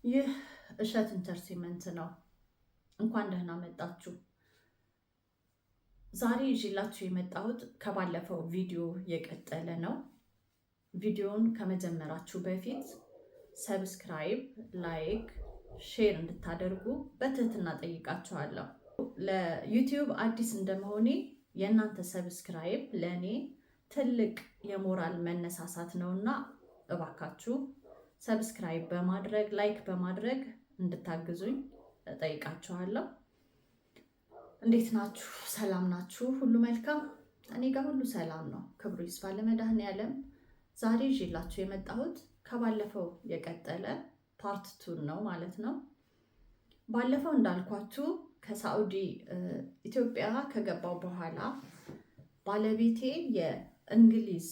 ይህ እሸት Entertainment ነው። እንኳን ደህና መጣችሁ። ዛሬ ይዤላችሁ የመጣሁት ከባለፈው ቪዲዮ የቀጠለ ነው። ቪዲዮውን ከመጀመራችሁ በፊት subscribe፣ like፣ share እንድታደርጉ በትህትና ጠይቃችኋለሁ። ለ YouTube አዲስ እንደመሆኔ የእናንተ subscribe ለእኔ ትልቅ የሞራል መነሳሳት ነውና እባካችሁ subscribe በማድረግ፣ like በማድረግ እንድታግዙኝ ጠይቃችኋለሁ። እንዴት ናችሁ? ሰላም ናችሁ? ሁሉ መልካም? እኔ ጋር ሁሉ ሰላም ነው። ክብሩ ይስፋ ለመድኃኔዓለም። ዛሬ ይዤላችሁ የመጣሁት ከባለፈው የቀጠለ part two ን ነው ማለት ነው። ባለፈው እንዳልኳችሁ ከሳዑዲ ኢትዮጵያ ከገባው በኋላ ባለቤቴ የእንግሊዝ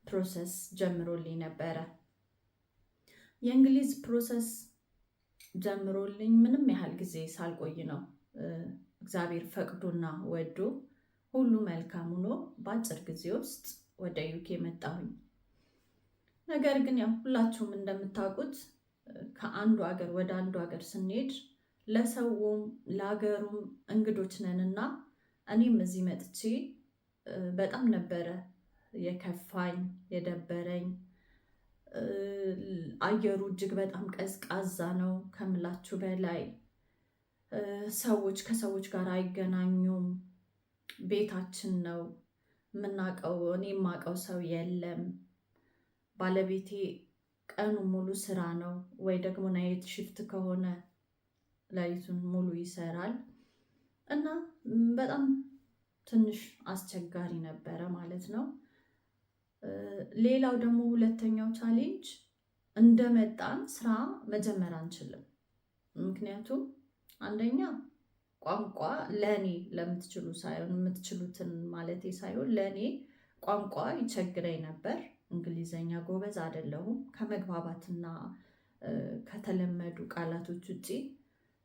process ጀምሮልኝ ነበረ። የእንግሊዝ process ጀምሮልኝ ምንም ያህል ጊዜ ሳልቆይ ነው እግዚአብሔር ፈቅዶና ወዶ ሁሉ መልካም ሆኖ በአጭር ጊዜ ውስጥ ወደ UK መጣሁኝ። ነገር ግን ያው ሁላችሁም እንደምታውቁት ከአንዱ ሀገር ወደ አንዱ ሀገር ስንሄድ ለሰውም ለሀገሩም እንግዶች ነንና እኔም እዚህ መጥቼ በጣም ነበረ የከፋኝ፣ የደበረኝ። አየሩ እጅግ በጣም ቀዝቃዛ ነው ከምላችሁ በላይ። ሰዎች ከሰዎች ጋር አይገናኙም። ቤታችን ነው የምናውቀው፣ እኔ የማውቀው ሰው የለም። ባለቤቴ ቀኑ ሙሉ ስራ ነው፣ ወይ ደግሞ night shift ከሆነ ሌሊቱን ሙሉ ይሰራል እና በጣም ትንሽ አስቸጋሪ ነበረ ማለት ነው። ሌላው ደግሞ ሁለተኛው challenge እንደመጣን ስራ መጀመር አንችልም። ምክንያቱም አንደኛ ቋንቋ ለእኔ ለምትችሉ ሳይሆን፣ የምትችሉትን ማለቴ ሳይሆን፣ ለእኔ ቋንቋ ይቸግረኝ ነበር። እንግሊዘኛ ጎበዝ አይደለሁም። ከመግባባትና ከተለመዱ ቃላቶች ውጪ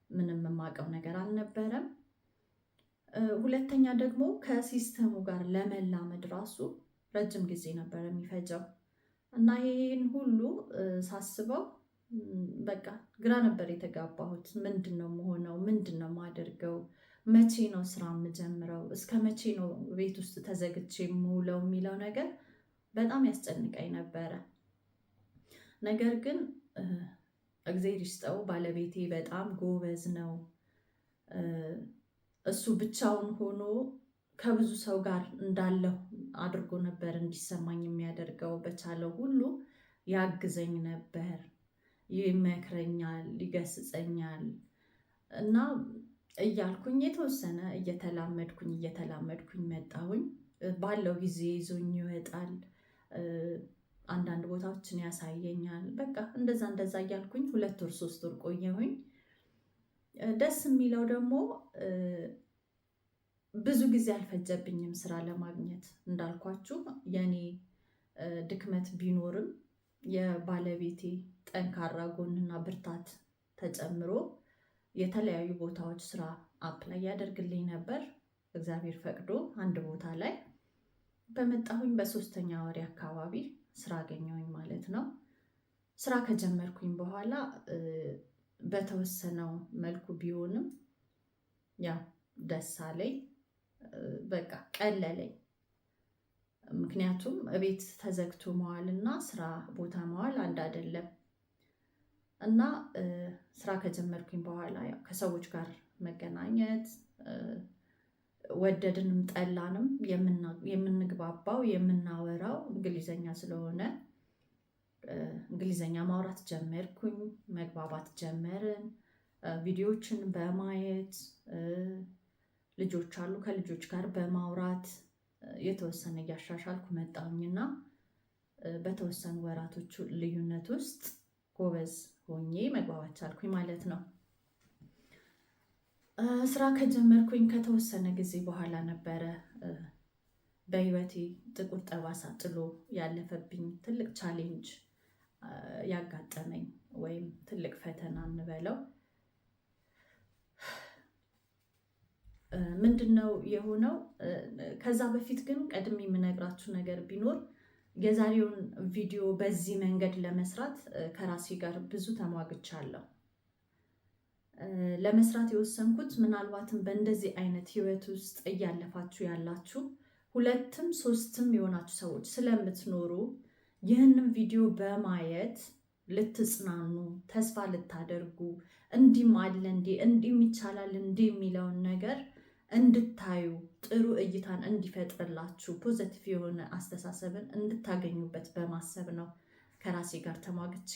ምንም የማውቀው ነገር አልነበረም። ሁለተኛ ደግሞ ከ system ኡ ጋር ለመላመድ ራሱ ረጅም ጊዜ ነበር የሚፈጀው እና ይህን ሁሉ ሳስበው በቃ ግራ ነበር የተጋባሁት። ምንድን ነው የምሆነው? ምንድን ነው የማደርገው? መቼ ነው ስራ የምጀምረው? እስከ መቼ ነው ቤት ውስጥ ተዘግቼ የምውለው የሚለው ነገር በጣም ያስጨንቀኝ ነበረ። ነገር ግን እግዜር ይስጠው፣ ባለቤቴ በጣም ጎበዝ ነው። እሱ ብቻውን ሆኖ ከብዙ ሰው ጋር እንዳለሁ አድርጎ ነበር እንዲሰማኝ የሚያደርገው። በቻለው ሁሉ ያግዘኝ ነበር፣ ይመክረኛል፣ ይገስጸኛል እና እያልኩኝ የተወሰነ እየተላመድኩኝ እየተላመድኩኝ መጣሁኝ። ባለው ጊዜ ይዞኝ ይወጣል፣ አንዳንድ ቦታዎችን ያሳየኛል። በቃ እንደዛ እንደዛ እያልኩኝ 2 ወር 3 ወር ቆየሁኝ። ደስ የሚለው ደግሞ ብዙ ጊዜ አልፈጀብኝም ስራ ለማግኘት። እንዳልኳችሁ የኔ ድክመት ቢኖርም የባለቤቴ ጠንካራ ጎንና ብርታት ተጨምሮ የተለያዩ ቦታዎች ስራ apply ያደርግልኝ ነበር። እግዚአብሔር ፈቅዶ አንድ ቦታ ላይ በመጣሁኝ በሶስተኛ ወሬ አካባቢ ስራ አገኘሁኝ ማለት ነው። ስራ ከጀመርኩኝ በኋላ በተወሰነው መልኩ ቢሆንም ያው ደስ አለኝ። በቃ ቀለለኝ። ምክንያቱም እቤት ተዘግቶ መዋል እና ስራ ቦታ መዋል አንድ አይደለም። እና ስራ ከጀመርኩኝ በኋላ ያው ከሰዎች ጋር መገናኘት፣ ወደድንም ጠላንም የምንግባባው የምናወራው እንግሊዘኛ ስለሆነ እንግሊዘኛ ማውራት ጀመርኩኝ፣ መግባባት ጀመርን። ቪዲዮዎችን በማየት፣ ልጆች አሉ፣ ከልጆች ጋር በማውራት የተወሰነ እያሻሻልኩ መጣሁኝና በተወሰኑ ወራቶች ልዩነት ውስጥ ጎበዝ ሆኜ መግባባት ቻልኩኝ ማለት ነው። ስራ ከጀመርኩኝ ከተወሰነ ጊዜ በኋላ ነበረ በህይወቴ ጥቁር ጠባሳ ጥሎ ያለፈብኝ ትልቅ challenge ያጋጠመኝ ወይም ትልቅ ፈተና እንበለው። ምንድን ነው የሆነው? ከዛ በፊት ግን ቀድሜ የምነግራችሁ ነገር ቢኖር የዛሬውን ቪዲዮ በዚህ መንገድ ለመስራት ከራሴ ጋር ብዙ ተሟግቻለሁ። ለመስራት የወሰንኩት ምናልባትም በእንደዚህ አይነት ህይወት ውስጥ እያለፋችሁ ያላችሁ ሁለትም ሶስትም የሆናችሁ ሰዎች ስለምትኖሩ ይህንን ቪዲዮ በማየት ልትጽናኑ፣ ተስፋ ልታደርጉ፣ እንዲህም አለ እንዴ፣ እንዲህም ይቻላል እንዴ የሚለውን ነገር እንድታዩ፣ ጥሩ እይታን እንዲፈጥርላችሁ፣ positive የሆነ አስተሳሰብን እንድታገኙበት በማሰብ ነው ከራሴ ጋር ተሟግቼ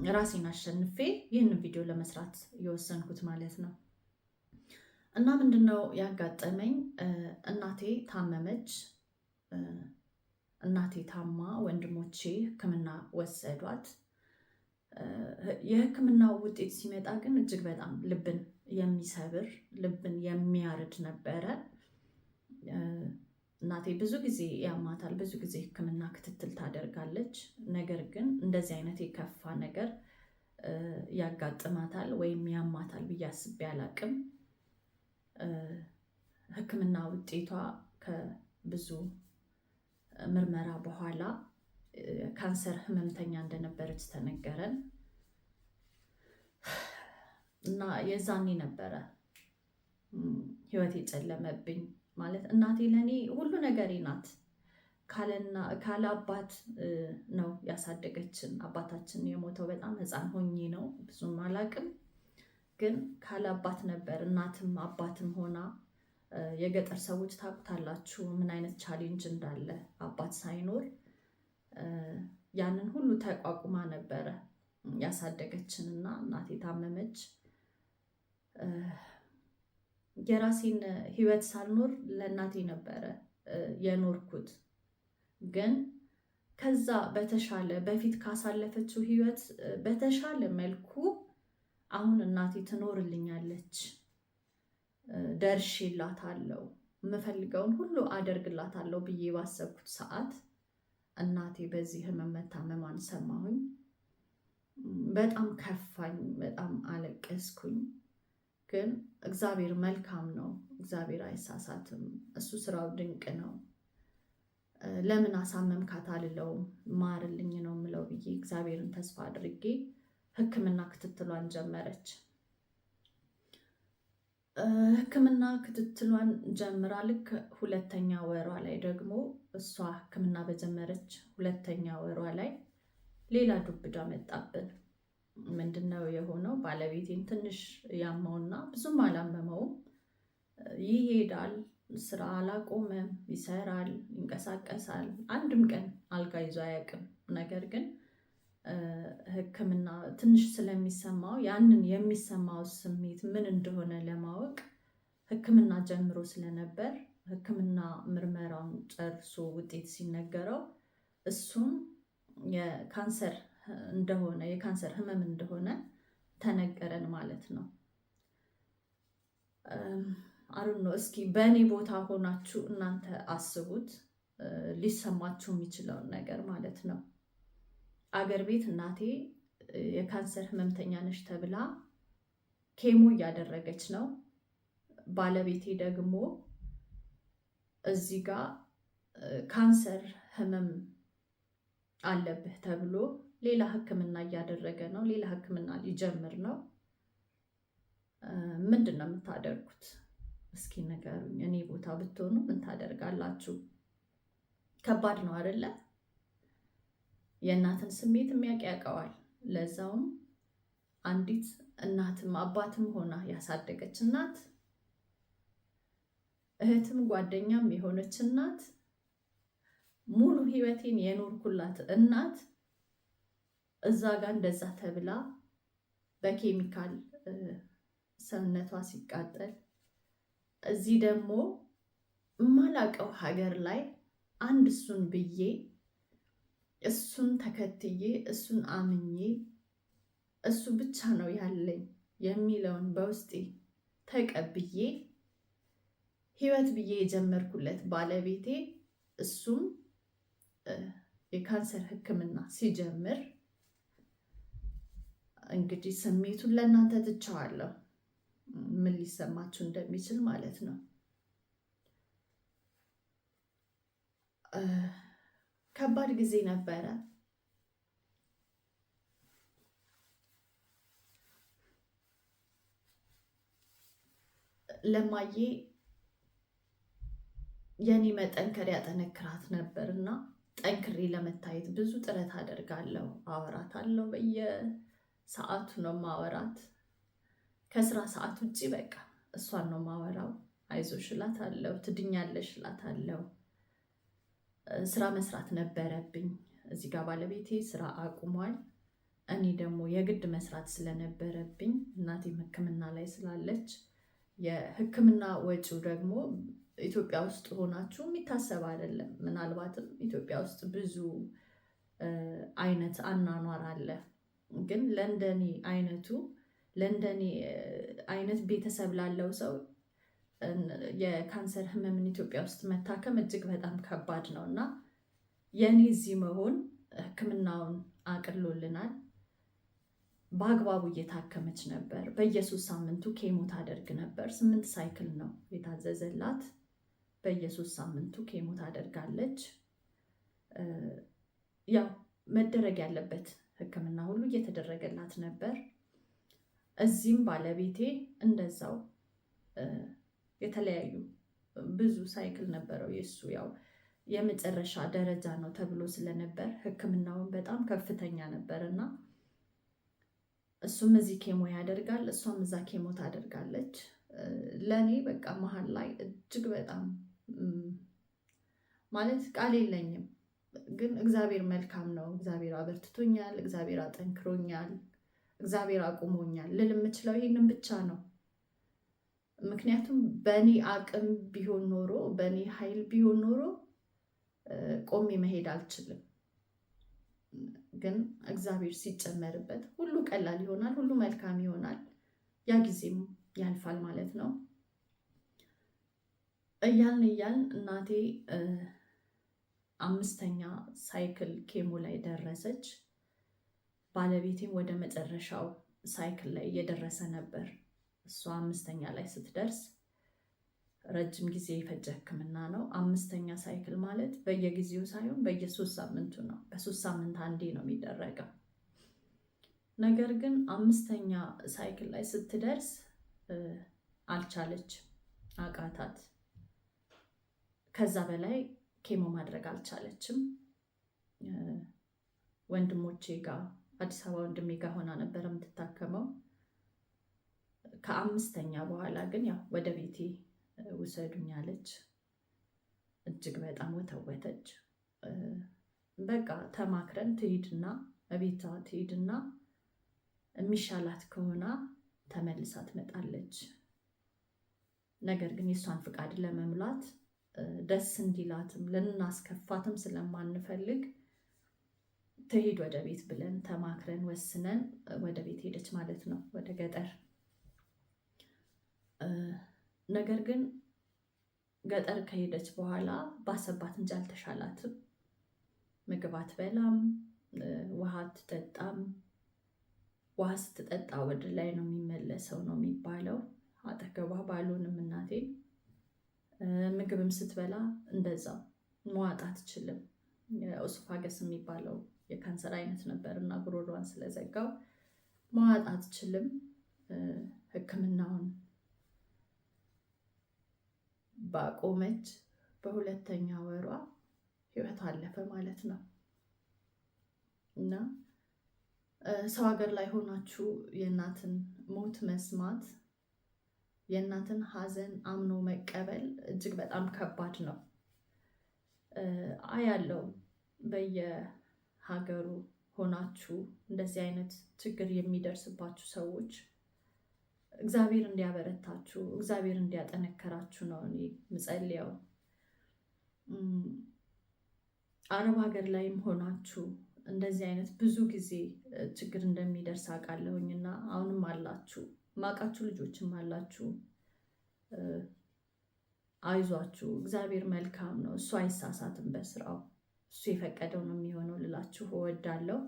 ራሴን አሸንፌ ይህንን ቪዲዮ ለመስራት የወሰንኩት ማለት ነው። እና ምንድነው ያጋጠመኝ? እናቴ ታመመች። እናቴ ታማ ወንድሞቼ ሕክምና ወሰዷት። የሕክምናው ውጤት ሲመጣ ግን እጅግ በጣም ልብን የሚሰብር፣ ልብን የሚያርድ ነበረ። እናቴ ብዙ ጊዜ ያማታል፣ ብዙ ጊዜ ሕክምና ክትትል ታደርጋለች። ነገር ግን እንደዚህ አይነት የከፋ ነገር ያጋጥማታል ወይም ያማታል ብዬ አስቤ አላቅም። ሕክምና ውጤቷ ከብዙ ምርመራ በኋላ ካንሰር ህመምተኛ እንደነበረች ተነገረን። እና የዛኔ ነበረ ህይወት የጨለመብኝ። ማለት እናቴ ለእኔ ሁሉ ነገሬ ናት። ካለ አባት ነው ያሳደገችን። አባታችን የሞተው በጣም ህፃን ሆኜ ነው፣ ብዙም አላቅም። ግን ካለ አባት ነበር እናትም አባትም ሆና። የገጠር ሰዎች ታውቁታላችሁ ምን አይነት challenge እንዳለ፣ አባት ሳይኖር ያንን ሁሉ ተቋቁማ ነበረ ያሳደገችን። እና እናቴ ታመመች። የራሴን ህይወት ሳልኖር ለእናቴ ነበረ የኖርኩት። ግን ከዛ በተሻለ፣ በፊት ካሳለፈችው ህይወት በተሻለ መልኩ አሁን እናቴ ትኖርልኛለች፣ ደርሼላታለሁ፣ የምፈልገውን ሁሉ አደርግላታለሁ ብዬ ባሰብኩት ሰዓት እናቴ በዚህ ህመም መታመሟን ሰማሁኝ። በጣም ከፋኝ፣ በጣም አለቀስኩኝ። ግን እግዚአብሔር መልካም ነው። እግዚአብሔር አይሳሳትም። እሱ ስራው ድንቅ ነው። ለምን አሳመምካት አልለውም፣ ማርልኝ ነው የምለው ብዬ እግዚአብሔርን ተስፋ አድርጌ ሕክምና ክትትሏን ጀመረች። ሕክምና ክትትሏን ጀምራ ልክ ሁለተኛ ወሯ ላይ ደግሞ፣ እሷ ሕክምና በጀመረች ሁለተኛ ወሯ ላይ ሌላ ዱብዳ መጣብን። ምንድነው የሆነው? ባለቤቴን ትንሽ ያመውና ብዙም አላመመውም። ይሄዳል፣ ስራ አላቆመም፣ ይሰራል፣ ይንቀሳቀሳል። አንድም ቀን አልጋ ይዞ አያውቅም። ነገር ግን ሕክምና ትንሽ ስለሚሰማው ያንን የሚሰማው ስሜት ምን እንደሆነ ለማወቅ ሕክምና ጀምሮ ስለነበር ሕክምና ምርመራውን ጨርሶ ውጤት ሲነገረው እሱም የካንሰር እንደሆነ፣ የካንሰር ህመም እንደሆነ ተነገረን ማለት ነው። አሁን ነው እስኪ በእኔ ቦታ ሆናችሁ እናንተ አስቡት፣ ሊሰማችሁ የሚችለውን ነገር ማለት ነው። አገር ቤት እናቴ የካንሰር ህመምተኛ ነሽ ተብላ chemo እያደረገች ነው። ባለቤቴ ደግሞ እዚህ ጋር ካንሰር ህመም አለብህ ተብሎ ሌላ ህክምና እያደረገ ነው። ሌላ ህክምና ሊጀምር ነው። ምንድን ነው የምታደርጉት? እስኪ ንገሩኝ። እኔ ቦታ ብትሆኑ ምን ታደርጋላችሁ? ከባድ ነው አይደለ? የእናትን ስሜት የሚያውቅ ያውቀዋል። ለዛውም አንዲት እናትም አባትም ሆና ያሳደገች እናት፣ እህትም ጓደኛም የሆነች እናት፣ ሙሉ ህይወቴን የኖርኩላት እናት እዛ ጋር እንደዛ ተብላ በኬሚካል ሰውነቷ ሲቃጠል፣ እዚህ ደግሞ የማላውቀው ሀገር ላይ አንድ እሱን ብዬ፣ እሱን ተከትዬ፣ እሱን አምኜ፣ እሱ ብቻ ነው ያለኝ የሚለውን በውስጤ ተቀብዬ ህይወት ብዬ የጀመርኩለት ባለቤቴ እሱም የካንሰር ሕክምና ሲጀምር እንግዲህ ስሜቱን ለእናንተ ትቼዋለሁ፣ ምን ሊሰማችሁ እንደሚችል ማለት ነው። ከባድ ጊዜ ነበረ። ለማዬ የኔ መጠንከር ያጠነክራት ነበር እና ጠንክሬ ለመታየት ብዙ ጥረት አደርጋለሁ። አወራታለሁ፣ በየሰዓቱ ነው ማወራት። ከስራ ሰዓት ውጭ በቃ እሷን ነው ማወራው። አይዞሽ እላታለሁ፣ ትድኛለሽ እላታለሁ። ስራ መስራት ነበረብኝ። እዚህ ጋር ባለቤቴ ስራ አቁሟል። እኔ ደግሞ የግድ መስራት ስለነበረብኝ እናቴም ሕክምና ላይ ስላለች የሕክምና ወጪው ደግሞ ኢትዮጵያ ውስጥ ሆናችሁ የሚታሰብ አይደለም። ምናልባትም ኢትዮጵያ ውስጥ ብዙ አይነት አኗኗር አለ። ግን ለእንደኔ አይነቱ ለእንደኔ አይነት ቤተሰብ ላለው ሰው የካንሰር ህመምን ኢትዮጵያ ውስጥ መታከም እጅግ በጣም ከባድ ነው እና የእኔ እዚህ መሆን ሕክምናውን አቅሎልናል። በአግባቡ እየታከመች ነበር። በየ3 ሳምንቱ chemo ታደርግ ነበር። 8 cycle ነው የታዘዘላት። በየ3 ሳምንቱ chemo ታደርጋለች። ያው መደረግ ያለበት ሕክምና ሁሉ እየተደረገላት ነበር። እዚህም ባለቤቴ እንደዛው የተለያዩ ብዙ cycle ነበረው የእሱ ያው የመጨረሻ ደረጃ ነው ተብሎ ስለነበር ሕክምናውን በጣም ከፍተኛ ነበር እና እሱም እዚህ chemo ያደርጋል፣ እሷም እዛ chemo ታደርጋለች። ለእኔ በቃ መሀል ላይ እጅግ በጣም ማለት ቃል የለኝም፣ ግን እግዚአብሔር መልካም ነው። እግዚአብሔር አበርትቶኛል፣ እግዚአብሔር አጠንክሮኛል፣ እግዚአብሔር አቁሞኛል ልል የምችለው ይሄንን ብቻ ነው። ምክንያቱም በእኔ አቅም ቢሆን ኖሮ በእኔ ኃይል ቢሆን ኖሮ ቆሜ መሄድ አልችልም። ግን እግዚአብሔር ሲጨመርበት ሁሉ ቀላል ይሆናል፣ ሁሉ መልካም ይሆናል። ያ ጊዜም ያልፋል ማለት ነው። እያልን እያልን እናቴ 5ኛ cycle chemo ላይ ደረሰች። ባለቤቴም ወደ መጨረሻው cycle ላይ እየደረሰ ነበር። እሷ 5ኛ ላይ ስትደርስ ረጅም ጊዜ የፈጀ ሕክምና ነው። 5ኛ cycle ማለት በየጊዜው ሳይሆን በየ3 ሳምንቱ ነው። በ3 ሳምንት አንዴ ነው የሚደረገው። ነገር ግን 5ኛ cycle ላይ ስትደርስ አልቻለች፣ አቃታት። ከዛ በላይ chemo ማድረግ አልቻለችም። ወንድሞቼ ጋር አዲስ አበባ ወንድሜ ጋር ሆና ነበር የምትታከመው። ከ5ኛ በኋላ ግን ያው ወደ ቤቴ ውሰዱኝ አለች። እጅግ በጣም ወተወተች። በቃ ተማክረን ትሂድና እቤቷ ትሂድና የሚሻላት ከሆነ ተመልሳ ትመጣለች። ነገር ግን የእሷን ፍቃድ ለመሙላት ደስ እንዲላትም ልናስከፋትም ስለማንፈልግ ትሂድ ወደ ቤት ብለን ተማክረን ወስነን ወደ ቤት ሄደች ማለት ነው፣ ወደ ገጠር። ነገር ግን ገጠር ከሄደች በኋላ ባሰባት እንጂ አልተሻላትም። ምግብ አትበላም፣ ውሃ አትጠጣም። ውሃ ስትጠጣ ወደ ላይ ነው የሚመለሰው ነው የሚባለው። አጠገቧ ባልሆንም እናቴ ምግብም ስትበላ እንደዛው መዋጥ አትችልም። የኦሶፋገስ የሚባለው የካንሰር አይነት ነበር እና ጉሮሯን ስለዘጋው መዋጥ አትችልም። ሕክምናውን ባቆመች በ2ኛ ወሯ ህይወቷ አለፈ ማለት ነው። እና ሰው ሀገር ላይ ሆናችሁ የእናትን ሞት መስማት የእናትን ሀዘን አምኖ መቀበል እጅግ በጣም ከባድ ነው። አያለው በየሀገሩ ሆናችሁ እንደዚህ አይነት ችግር የሚደርስባችሁ ሰዎች እግዚአብሔር እንዲያበረታችሁ እግዚአብሔር እንዲያጠነከራችሁ ነው እኔ ምጸልየው። አረብ ሀገር ላይም ሆናችሁ እንደዚህ አይነት ብዙ ጊዜ ችግር እንደሚደርስ አውቃለሁኝ እና አሁንም አላችሁ ማቃችሁ ልጆችም አላችሁ። አይዟችሁ፣ እግዚአብሔር መልካም ነው። እሱ አይሳሳትም በስራው፣ እሱ የፈቀደው ነው የሚሆነው ልላችሁ እወዳለሁ።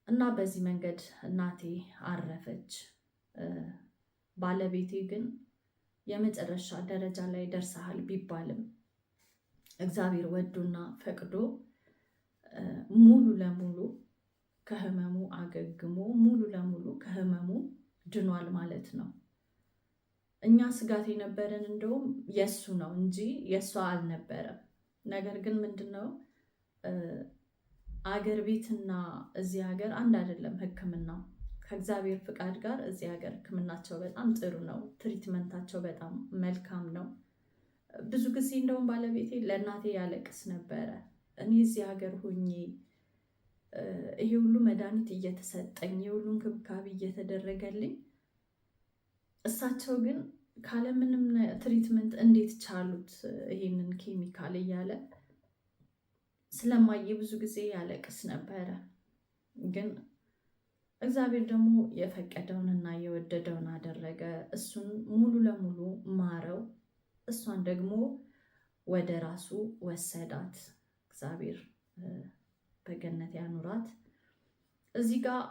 እና በዚህ መንገድ እናቴ አረፈች። ባለቤቴ ግን የመጨረሻ ደረጃ ላይ ደርሰሃል ቢባልም እግዚአብሔር ወዶና ፈቅዶ ሙሉ ለሙሉ ከህመሙ አገግሞ ሙሉ ለሙሉ ከህመሙ ድኗል ማለት ነው። እኛ ስጋት የነበረን እንደውም የእሱ ነው እንጂ የእሷ አልነበረም። ነገር ግን ምንድነው አገር ቤትና እዚህ ሀገር አንድ አይደለም ሕክምናው። ከእግዚአብሔር ፍቃድ ጋር እዚህ ሀገር ሕክምናቸው በጣም ጥሩ ነው። Treatment ኣቸው በጣም መልካም ነው። ብዙ ጊዜ እንደውም ባለቤቴ ለእናቴ ያለቅስ ነበረ። እኔ እዚህ ሀገር ሆኜ ይሄ ሁሉ መድኃኒት እየተሰጠኝ፣ ይሄ ሁሉ እንክብካቤ እየተደረገልኝ፣ እሳቸው ግን ካለምንም treatment እንዴት ቻሉት ይሄንን ኬሚካል እያለ ስለማየ ብዙ ጊዜ ያለቅስ ነበረ። ግን እግዚአብሔር ደግሞ የፈቀደውንና የወደደውን አደረገ። እሱን ሙሉ ለሙሉ ማረው፣ እሷን ደግሞ ወደ ራሱ ወሰዳት። እግዚአብሔር በገነት ያኑራት። እዚህ ጋር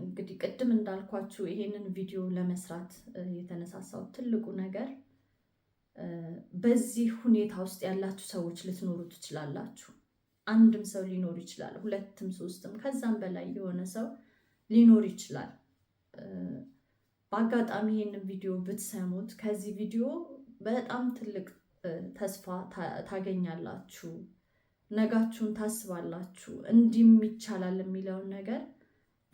እንግዲህ ቅድም እንዳልኳችሁ ይሄንን ቪዲዮ ለመስራት የተነሳሳው ትልቁ ነገር በዚህ ሁኔታ ውስጥ ያላችሁ ሰዎች ልትኖሩ ትችላላችሁ። አንድም ሰው ሊኖር ይችላል፣ ሁለትም፣ ሶስትም ከዛም በላይ የሆነ ሰው ሊኖር ይችላል። በአጋጣሚ ይሄንን ቪዲዮ ብትሰሙት ከዚህ ቪዲዮ በጣም ትልቅ ተስፋ ታገኛላችሁ። ነጋችሁን ታስባላችሁ፣ እንዲህም ይቻላል የሚለውን ነገር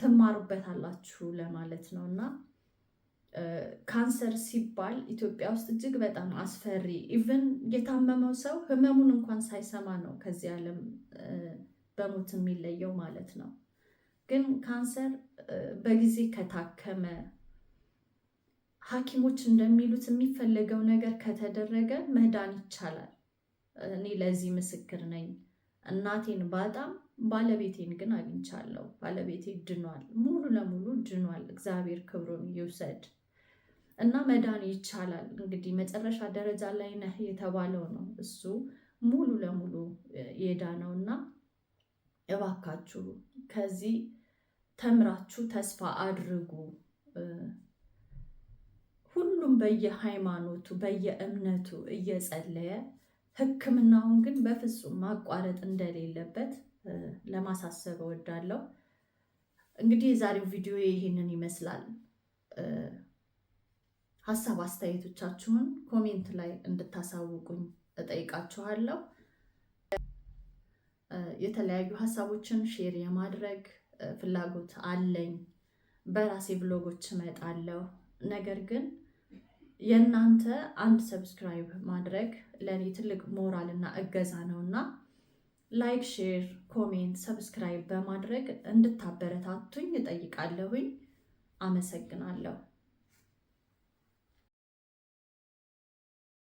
ትማሩበታላችሁ ለማለት ነው። እና ካንሰር ሲባል ኢትዮጵያ ውስጥ እጅግ በጣም አስፈሪ፣ even የታመመው ሰው ህመሙን እንኳን ሳይሰማ ነው ከዚህ ዓለም በሞት የሚለየው ማለት ነው። ግን ካንሰር በጊዜ ከታከመ፣ ሐኪሞች እንደሚሉት የሚፈለገው ነገር ከተደረገ መዳን ይቻላል። እኔ ለዚህ ምስክር ነኝ። እናቴን ባጣም ባለቤቴን ግን አግኝቻለሁ። ባለቤቴ ድኗል፣ ሙሉ ለሙሉ ድኗል። እግዚአብሔር ክብሩን ይውሰድ። እና መዳን ይቻላል። እንግዲህ መጨረሻ ደረጃ ላይ ነህ የተባለው ነው እሱ ሙሉ ለሙሉ የዳነው። እና እባካችሁ ከዚህ ተምራችሁ ተስፋ አድርጉ። ሁሉም በየሃይማኖቱ በየእምነቱ እየጸለየ ሕክምናውን ግን በፍጹም ማቋረጥ እንደሌለበት ለማሳሰብ እወዳለሁ። እንግዲህ የዛሬው ቪዲዮ ይህንን ይመስላል። ሀሳብ አስተያየቶቻችሁን comment ላይ እንድታሳውቁኝ እጠይቃችኋለሁ። የተለያዩ ሀሳቦችን share የማድረግ ፍላጎት አለኝ። በራሴ vlog ኦች እመጣለሁ። ነገር ግን የእናንተ አንድ subscribe ማድረግ ለእኔ ትልቅ ሞራል እና እገዛ ነው። እና like፣ share፣ comment፣ subscribe በማድረግ እንድታበረታቱኝ እጠይቃለሁኝ። አመሰግናለሁ።